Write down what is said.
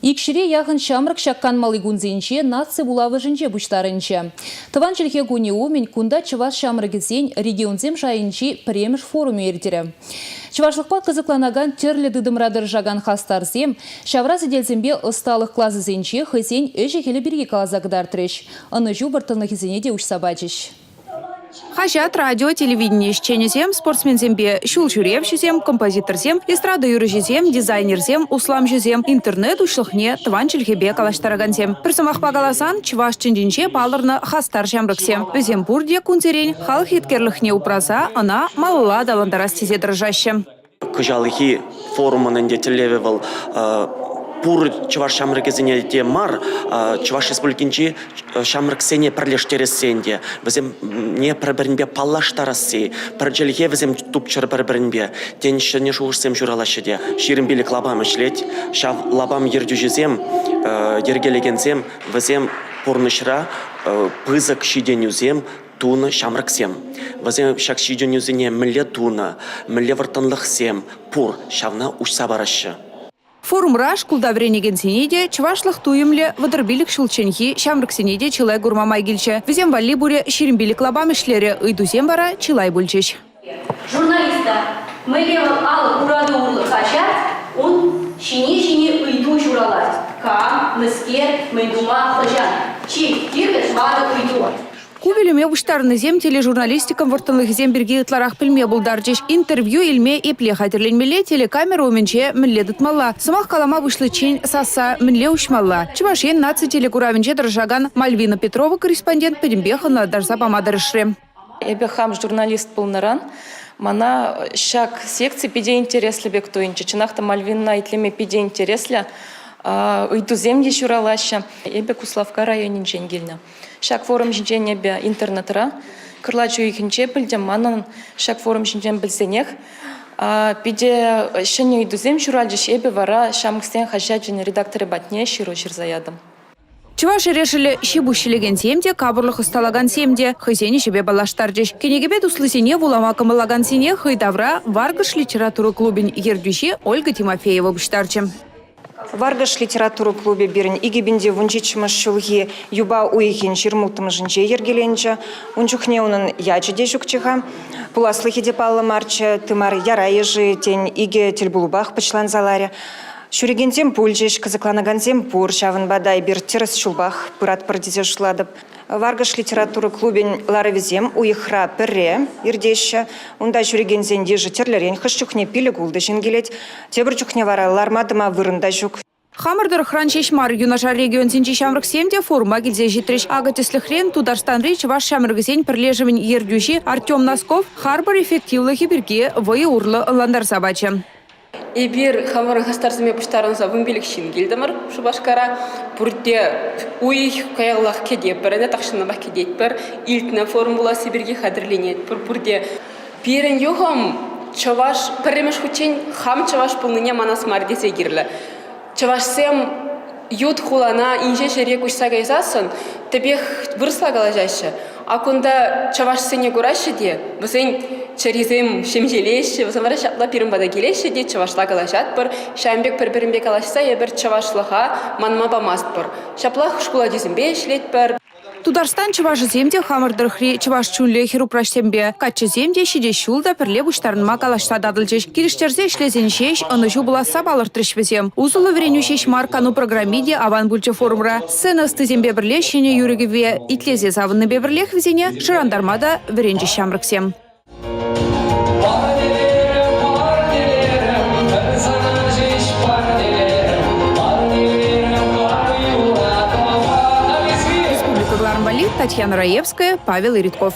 Икҫӗре яхӑн ҫамрӑк ҫак канмалли кунсенче наци вулавӑшӗнче пуҫтарӑнчӗ. Тӑван чӗлхе кунӗ умӗн кунта чӑваш ҫамрӑкӗсен регионсем шайӗнчи пӗрремӗш форумӗ иртрӗ. Чӑвашлӑхпа кӑсӑкланакан тӗрлӗ тытӑмра тӑрӑшакан хастарсем ҫавра сӗтелсемпе ӑсталӑх класӗсенче хӑйсен ӗҫӗ-хӗлӗ пирки каласа кӑтартрӗҫ, ӑнӑҫу вӑрттӑнлӑхӗсене те уҫса пачӗҫ. Хаҫат, радио, телевидени ӗҫченӗсем, спортсменсемпе ҫул ҫӳревҫӗсем, композиторсем, эстрада юрӑҫисем, дизайнерсем, усламҫӑсем, интернет уҫлӑхне тӑван чӗлхепе калаҫтаракансем. Пӗр сӑмахпа каласан, чӑваш тӗнчинче палӑрнӑ хастар ҫамрӑксем. Вӗсем пурте кунсерен халӑх еткерлӗхне упраса ӑна малалла аталантарас тесе тӑрӑшаҫҫӗ. Кӑҫалхи форумӑн ӗнтӗ тӗллевӗ вӑл пур чӑваш ҫамрӑкӗсене те мар, Чӑваш Республикинчи ҫамрӑксене пӗрлештересси ӗнтӗ, вӗсене пӗр-пӗринпе паллаштарасси, пӗр чӗлхе вӗсем тупчӑр пӗр-пӗринпе. Тен, ҫӗнӗ шухӑшсем ҫуралаҫҫӗ те. 25 лапам ӗҫлет. Ҫав лапам ертӳҫисем, йӗркелекенсем, вӗсем пурнӑҫра пысӑк ҫитӗнӳсем тунӑ ҫамрӑксем. Вӗсем ҫак ҫитӗнӳсене мӗнле тунӑ, мӗнле вӑрттӑнлӑхсем пур, ҫавна уҫса параҫҫӗ. Форумра шкулта вӗренекенсене те, чӑвашлӑх туйӑмлӗ 35 ҫулчченхи ҫамрӑксене те чылай курма май килчӗ. Вӗсем валли пурӗ 25 лапам ӗҫлерӗ, ыйтусем вара чылай пулчӗҫ. Журналиста мӗнле вӑл алӑк урати урлӑ каҫать, ун ҫине-ҫине ыйту ҫуралать: кам, мӗскер, мӗн тума, хӑҫан? Чи кирлӗ тӑватӑ ыйту. Ку пӳлӗме пуҫтарӑннисем тележурналистикӑн вӑрттӑнлӑхӗсем пирки ытларах пӗлме пултарчӗҫ. Интервью илме епле хатӗрленмелле, телекамера умӗнче мӗнле тытмалла, сӑмах калама пуҫличчен сасса мӗнле уҫмалла? Чӑваш Ен наци телекуравӗнче тӑрӑшакан Мальвина Петрова корреспондент пӗтӗмпех ӑнлантарса пама тӑрӑшрӗ. Эпӗ хам журналист пулнӑран мана ҫак секци питӗ интереслӗ пек туйӑнчӗ. Чӑнах та Мальвинӑна итлеме питӗ интереслӗ. Ыйтусем те ҫуралаҫҫӗ. Эпӗ Куславкка районӗнчен килнӗ. Ҫак форум ҫинчен эпӗ интернетра кӑрлач уйӑхӗнче пӗлтӗм. Манӑн ҫак форум ҫинчен пӗлсенех питӗ ҫӗнӗ ыйтусем ҫуралчӗҫ. Эпӗ вара Ҫамрӑксен хаҫачӗн редакторӗ патне ҫыру ҫырса ятӑм. Чӑваш эрешӗллӗ ҫи-пуҫ ҫӗлекенсем те, капӑрлӑх ӑсталакансем те хӑйсен ӗҫӗпе паллаштарчӗҫ. Кӗнекепе туслисене вулама кӑмӑллакансене хӑй тавра Варкӑш литература клубӗн ертӳҫи Ольга Тимофеева пуҫтарчӗ. Варкӑш литература клубӗ пирӗн 2017 ҫулхи юпа уйӑхӗн ҫырмулттӑмӗшӗнче йӗркеленчӗ. Ун чухне унӑн ячӗ те ҫукчӗ-ха, пуласлӑхӗ те паллӑ марччӗ, тымар ярайӗ-ши, тен, икӗ тӗлпулупах пӑчланса ларӗ. Ҫӳрекенсем пулчӗҫ, кӑсӑкланакансем пур, ҫавӑнпа та эпир тӗрӗс ҫулпах пыратпӑр тесе шутлатӑп. Варкӑш литература клубӗн ларӑвӗсем уйӑхра пӗрре иртеҫҫӗ. Унта ҫӳрекенсен йышӗ тӗрлӗрен, хӑш чухне пилӗк-ултӑ ҫын килет, тепӗр чухне вара ларма-тӑма вырӑн та ҫук. Хамӑр тӑрӑхран ҫеҫ мар, юнашар регионсенчи ҫамрӑксем те форума килсе ҫитрӗҫ. Акӑ, тӗслӗхрен, Тутарстанри чӑваш ҫамрӑкӗсен пӗрлешӗвӗн ертӳҫи Артем Носков харпӑр эффективлӑхӗ пирки вӑйӑ урлӑ ӑнлантарса пачӗ. Эпир хамӑрӑн хастарсемпе пуҫтарӑнса 15 ҫын килтӗмӗр Шупашкара. Пурте уйӑх каяллах кӗтетпӗр ӗнтӗ, тахҫанпах кӗтетпӗр. Илтнӗ форум пуласси пирки хатӗрленетпӗр пурте. Пирӗн юхӑм чӑваш пӗрремӗш хутчен хам чӑваш пулнине манас мар тесе кирлӗ. Чӑвашсем ют хулана инҫе ҫӗре куҫса кайсассӑн тӗпех вырӑсла калаҫаҫҫӗ. А кунта чӑвашсене кураҫҫӗ те вӗсен чӗрисем ҫемҫелеҫҫӗ, вӗсем вара ҫапла пирӗн пата килеҫҫӗ те чӑвашла калаҫатпӑр. Ҫавӑн пек пӗр-пӗринпе калаҫса эпир чӑвашлӑха манма памастпӑр. Ҫаплах шкул ачисемпе ӗҫлетпӗр. Тутарстан чӑвашӗсем те хамӑр тӑрӑхри чӑваш чунлӗ хӗрупраҫсемпе каччӑсем те ҫитес ҫул та пӗрле пуҫтарӑнма калаҫса татӑлчӗҫ. Килӗштерсе ӗҫлесен ҫеҫ ӑнӑҫу пуласса палӑртрӗҫ вӗсем. Усӑллӑ вӗренӳ ҫеҫ мар, кану программи те аван пулчӗ форумра. Сцена ӑстисемпе пӗрле ҫӗнӗ юрӑ-кӗвве итлесе савӑннипе пӗрлех вӗсене шӑрантарма та вӗренчӗҫ ҫамрӑксем. Республика кӑларӑм валли Татьяна Раевская, Павел Иритков.